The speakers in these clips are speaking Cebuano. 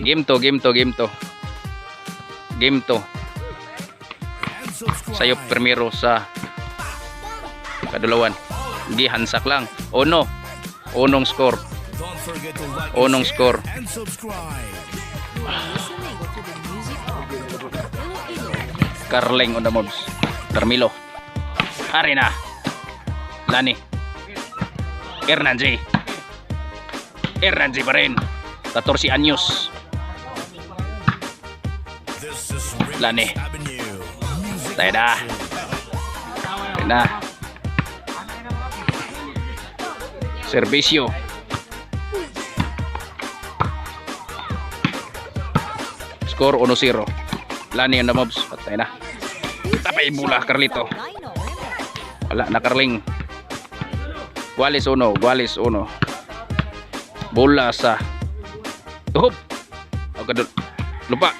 Game to, game to, game to. Game to. And subscribe. Sayop primero sa Kadulawan. Gihansak lang. Uno. Unong score. Don't forget to like, Unong share, score. And subscribe. You are listening to the music of Iloilo Mix. Carling on the moves. Carmilo. Hari na. Lani. Hernan J. Hernan J pa rin. 14 anyos. This is Remix Lani. Avenue. Music Tayo na. Collection. Tayo na. Serbisyo. Score 1-0. Lani on the moves. Patay na. Tapay bula, Carlito. Sagayno Remix. Wala na, Carling. Gualis 1, Gualis 1. Bola sa Tuhop. Agad lupa.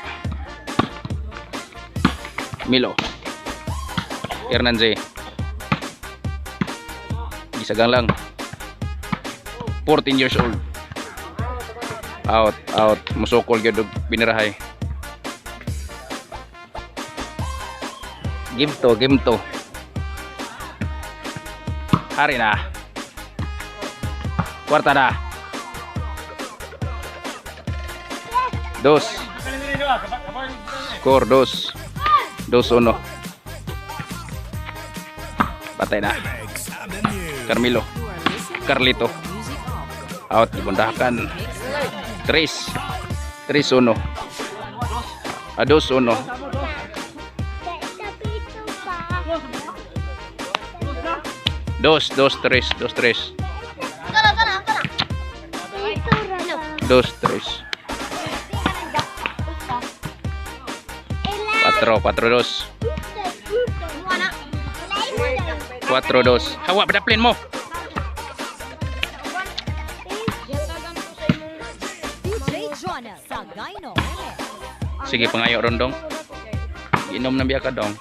Milo. Hernan J. Gisagang lang. 14 years old. Out, out. Musukol gyud og binirahay. Game to, game to. Hari na. Kwarta na. Dos. Score dos. Dos uno. Patay na. Remix Avenue. Carmelo. You are listening Carlito. to the music of Out. Ibundakan. Mix Live. Tres. Tres uno. Ah, dos uno. Dos, dos, tres. Dos, tres. Dos, tres. Cuatro, cuatro, dos. Cuatro, dos. Hawa, padaplin mo. DJ Jonel Sagayno Remix. Sige, pangayo ron dong. Inom na biya ka dong.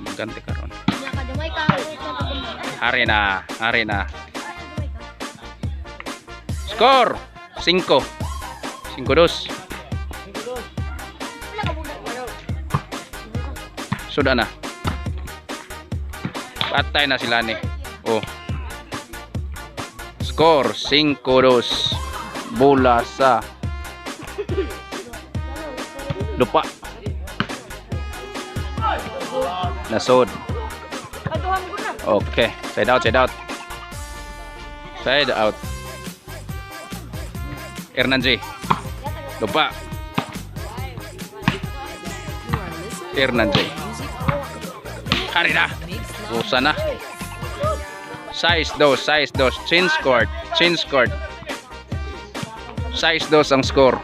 Maganti ka ron. Hari na, hari na. Score! 5. 5-2. Sudah na. Patay na sila ni. Oh. Score 5-2. Bola sa lupa. Nasod. Okay, side out, side out. Side out. Hernan J. Lupa. You are listening Hernan to J. the music of Hari na. Mix Live. Usa na. Size dos, size dos. Change court, change court. Size dos ang score.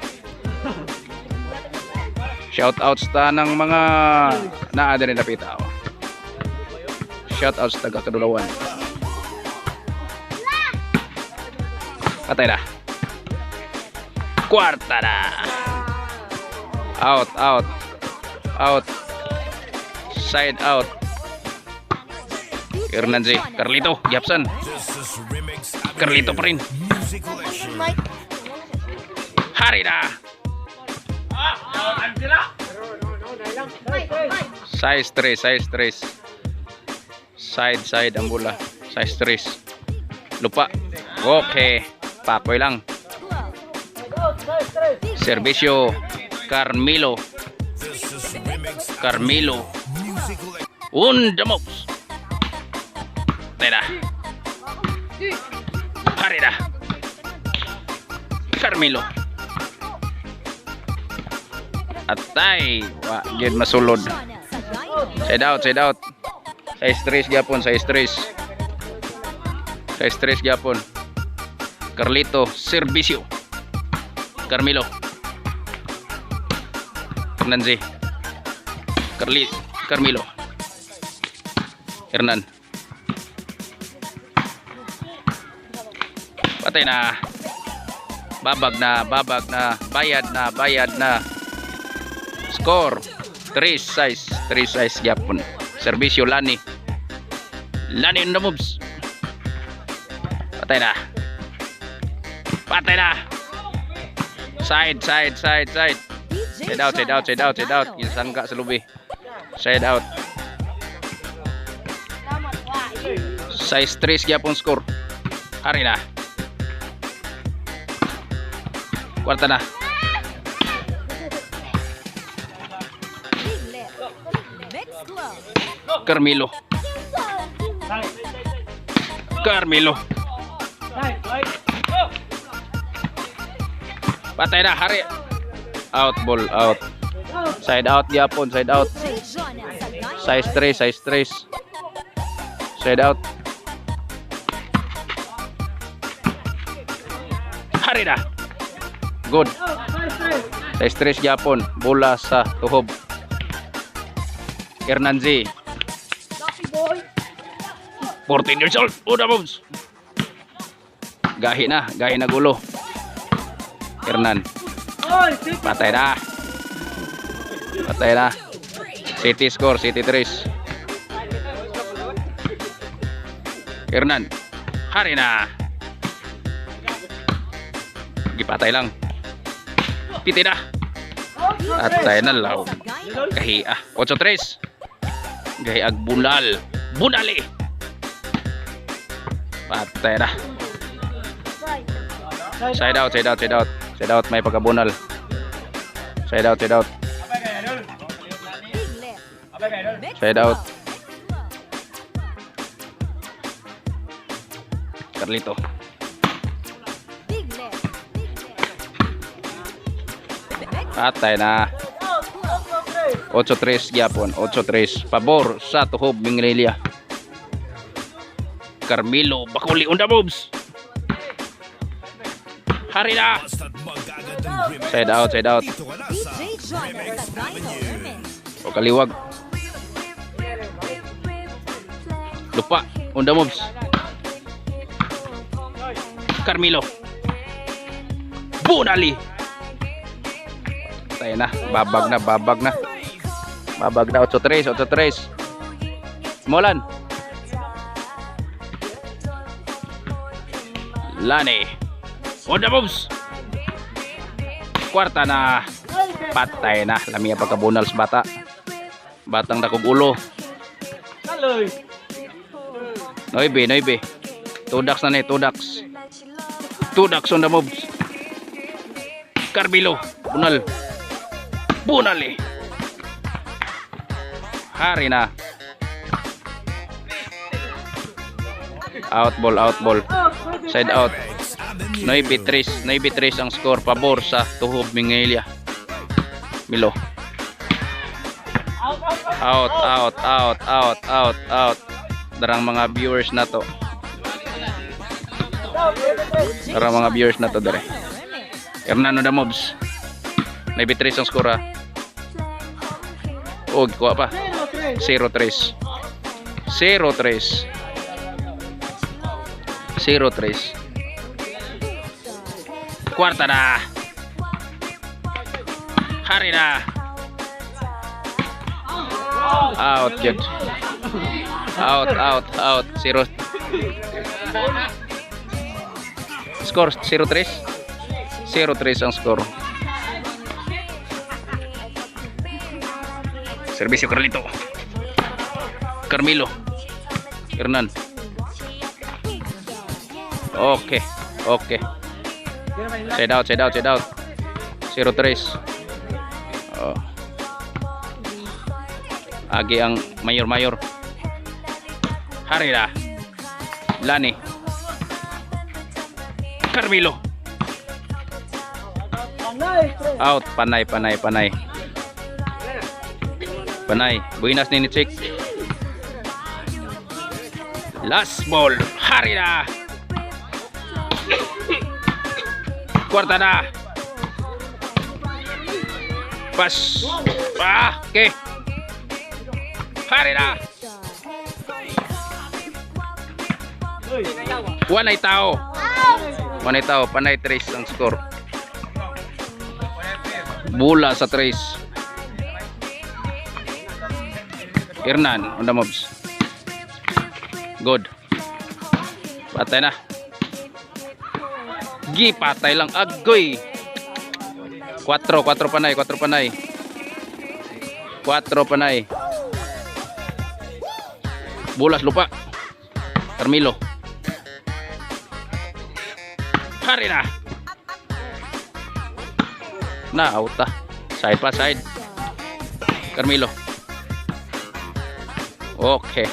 Shout outs ta ng mga naa diri napita. Shout outs taga Kadulawan. Patay na. Kwarta na. Out, out. Out. Side out. DJ Hernan J. Jonel Carlito, Sagayno Gapsan. Remix. This is Remix Avenue. Carlito pa rin. Music Collection. Hari na. Size 3, size 3. Side, side ang bola. Size 3. Lupa. Okay. Papoy lang. Servisyo. Carmelo. This is Remix Carmelo. Music Collection. Un the moves. Tera. Hari na. Carmelo. Atay. Wa, gyud masulod. Jonel Sagayno Remix. Side out, side out. Size 3 gyapon, size 3. Size 3 gyapon. Carlito, servisyo. Carmelo. Nanzi. Carli Carmelo. Hernan. Patay na. Babag na, babag na, bayad na, bayad na. Score 3 size, 3 size gyapon. Serbisyo Lani. Lani on the moves. Patay na. Patay na. Side, side, side, side. DJ Side out, side out, side out, side out. Sagano. Gisangga sa lubi. Side out. 6-3 gyapon score. Hari na. Kwarta na. Big Lip. Mix Club. Carmelo. Carmelo. Patay na, hari. Out ball, out. Side out gyapon, side out. DJ Jonah Sagano. Size 3, size 3. Side out. Hari na. Good. Size 3 gyapon, bola sa tuhob. Hernanzi. 14 years old. Una moves. Gahi na gulo. Hernan. Patay na. Patay na. City score, City 3. Hernan. Hari na. Gipatay lang. Piti na. Atay na law. Sagano. Kahia. 8-3. Gahiag bunal. Bunali. Patay na. Side out, side out, side out. Side out, may pagkabunal. Side out, side out. Big Lip. Mix Side out. Club. Carlito. Big Lip. Big Lip. Mix Patay na. Club. 8-3 gyapon, 8-3. Pabor sa Tuhob Mingrelia. Carmelo Bakuli on the moves. Hari na. Basta't magagandang remix. Side out, side out. Dito ka na sa DJ Jonah Remix Sagano Avenue. Remix. O kaliwag. Lupa on the moves. Carmelo. Bunali. Tayo na, babag na, babag na. Babag na 8-3, 8-3. Molan. Lani. On the moves. Kwarta na. Patay na. Lami ang pagkabunal sa bata. Batang dakog ulo. Noibe, noibe. Tudax na ni, tudax. Tudax on the moves. Carbilo. Bunal. Bunal eh. Hari na. Out ball, out ball. Side out. Remix Avenue. 9-3, 9-3 ang score pabor sa Tuhob Mingelia. Milo. Out, out, out, out, out, out. Darang mga viewers na to. DJ Darang mga Jonah viewers na to dere. Sagano Remix. Hernando the Mobs. 9-3 ang score ah. Oh, kuha pa. 0-3. 0-3. 0-3. Kwarta na. Hari na. Out, good. Out, out, out. 0. Score 0-3. 0-3 ang score. Servisyo Carlito. Carmelo. Hernan. Okay. Okay. Side out, side out, side out. 0-3. Oh. Agi ang mayor-mayor. Hari na. Lani. Carmelo. Out. Panay, panay, panay. Panay. Buinas ni Chick. Last ball. Hari na. Kwarta na. Pas. Ah, okay. Hari na. Walay tao. Walay tao. Panay tres ang score. Bula sa tres. Hernan on the moves. Good. Patay na. Gi, patay lang. Agoy. 4, 4 panay, 4 panay. 4 panay. Bolas lupa. Carmilo. Hari na. Na, out ta. Side pa, side. Carmilo. Okay.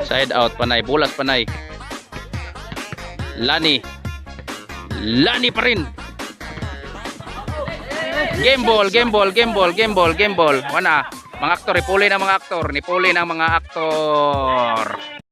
Side out panay, bolas panay. Lani. Lani pa rin. Game ball, game ball, game ball, game ball, game ball. Wana, mga aktor, ipuli na mga aktor, nipuli na mga aktor.